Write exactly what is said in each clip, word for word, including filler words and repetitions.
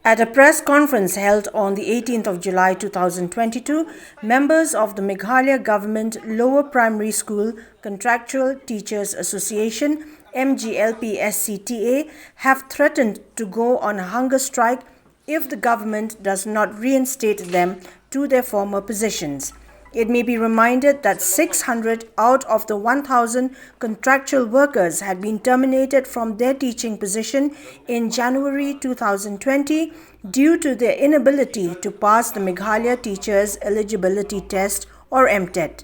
At a press conference held on the eighteenth of July two thousand twenty-two, members of the Meghalaya Government Lower Primary School Contractual Teachers Association, M G L P S C T A, have threatened to go on a hunger strike if the government does not reinstate them to their former positions. It may be reminded that six hundred out of the one thousand contractual workers had been terminated from their teaching position in January two thousand twenty due to their inability to pass the Meghalaya Teachers Eligibility Test, or MTET.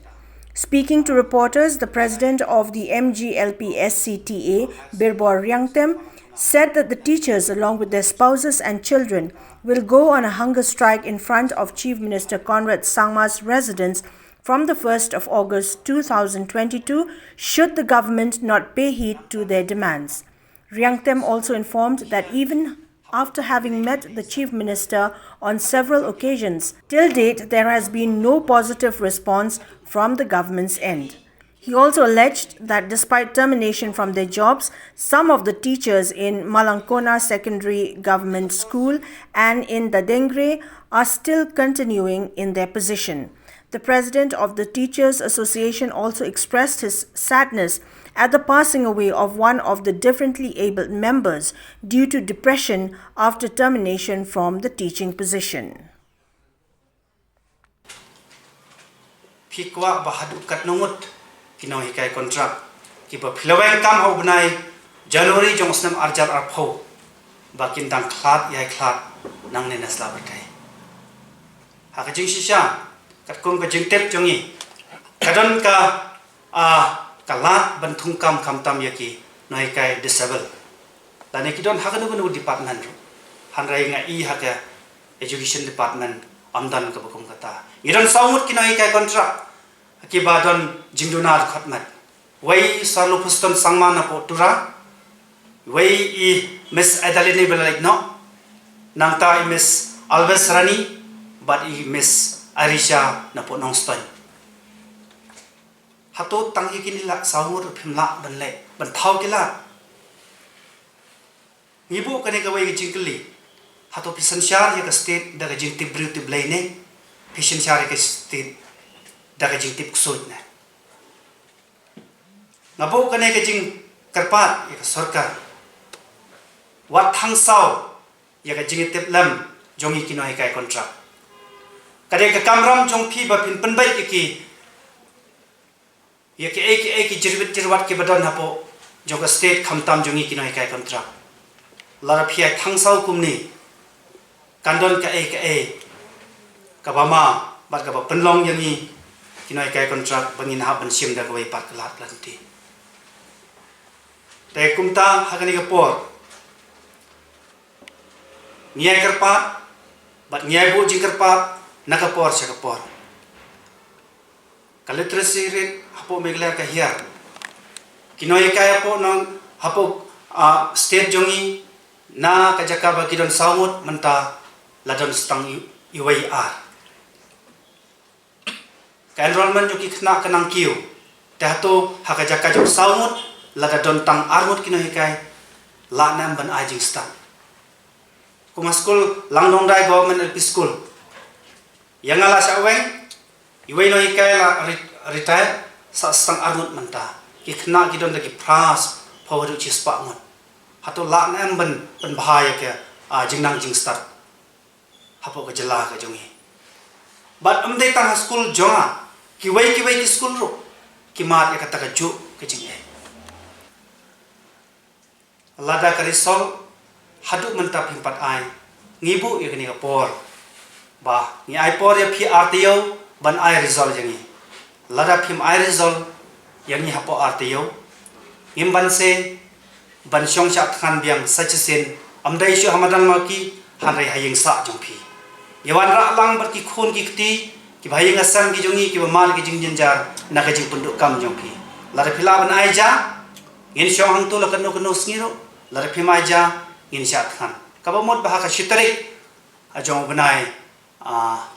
Speaking to reporters, the president of the M G L P S C T A, Birbor Riangtem, said that the teachers, along with their spouses and children, will go on a hunger strike in front of Chief Minister Conrad Sangma's residence from the first of August two thousand twenty-two should the government not pay heed to their demands. Riangtem also informed that even after having met the Chief Minister on several occasions, till date there has been no positive response from the government's end. He also alleged that despite termination from their jobs, some of the teachers in Malangkona Secondary Government School and in Dadengre are still continuing in their position. The president of the Teachers Association also expressed his sadness at the passing away of one of the differently abled members due to depression after termination from the teaching position. Phi kwah ba haduh katno ngut ki nonghikai kontrak kiba phi la weng kam ha u bnai January jong u snem arhajar arphew ba kin dang khlad ïai khlad nangne na sla pyrthei? Ha ka jingshisha, katkum ka jingtip jong ngi, ka don ka, ah, ka lad ban thungkam khamtam ïa ki nonghikai disable lane ki don ha kano kano department ruh. Hynrei nga i ha ka education department ym don kaba kum kata. Ngi don saw ngut ki nonghikai kontrak kiba don jingduna dkhot met. Wei i Sir Lupuston Sangma napoh Tura, wei i Miss Adeline Belalikno, nangta i Miss Alves Rani bad i Miss Arisha napoh Nongstoiñ. Hato tang ïa kine lah saw ngut ruh phim lah ban leh ban thaw ki lad? Ngi buh kane kawei ka jingkylli. Hato phi synshar ïa ka state da ka jingtip briew tip Blei ne phi synshar ïa ka state da ka jingtip ksuid ne? Nga buh kane ka jingkyrpad ïa ka sorkar. Wat thang saw ïa ka jingtip lem jong ngi ki nonghikai kontrak. Ka dei ka kamram jong phi ba phin pynbeit ïa ki ïa kiei kiei ki jirwit jirwat kiba don hapoh jong ka state khamtam jong ngi ki nonghikai kontrak. Lada phi ïai thang saw kumne, kan don kaei kaei kaba ma bad kaba pynlong ïa ngi ki nonghikai kontrak ba ngin hap ban shim da kawei pat ka lad ka lynti. Te kumta ha kane ka por ngi ïai kyrpad bad ngi ïai buh jingkyrpad na ka por sha ka por. Ka literacy rate hapoh Meghalaya ka hiar. Ki nonghikai hapoh nong hapoh, ah, state jong ngi na ka jaka ba ki don saw ngut mynta la don sa tang i, iwei ar. Ka enrollment jong ki khynnah ka nang kiew. Te hato ha ka jaka jong saw ngut lada don tang ar ngut ki nonghikai, lah ne em ban ai jingstad? Kum ha skul Langdongdai Government L P School, ïa nga lah shah weng, iwei nonghikai la ret-, retire, sa tang ar ngut mynta. Ki khynnah ki don da ki phra spah haduh shispah ngut. Hato lah ne em ban pynbha ïa ka, ah, jingnang jingstad hapoh ka jylla ka jong ngi? Bad ym dei tang ha skul jong nga, kiwei kiwei ki skul ruh ki mad ïa kata kajuh ka jingeh. Lada ka result haduh mynta phim pat ai, ngi buh ïa kane ka por ba ngi ai por ïa phi ar taïew ban ai result ïa ngi. Lada phim ai result ïa ngi hapoh ar taïew, ngim banse ban shong shah thngan biang sa shisien, ym dei shuh ha madan ma ki, hynrei ha ïing sah jong phi. Ngi wanrah lang bad ki khun ki kti kiba ha ïing ha sem ki jong ngi kiba mad ki jingjynjar na ka jingpynduh kam jong phi. Lada phi lah ban ai ja, ngin shong hangto la kano kano sngi ruh, lada phim ai ja, ngin shah thngan. Kaba mut ba ha ka shi tarik, ah, jong u bnai, ah,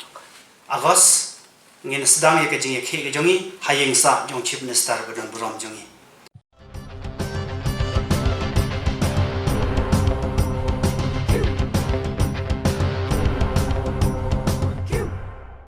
August, ngin sdang ïa ka jingïakhih ka jong ngi ha ïing sah jong Chief Minister ba don burom jong ngi.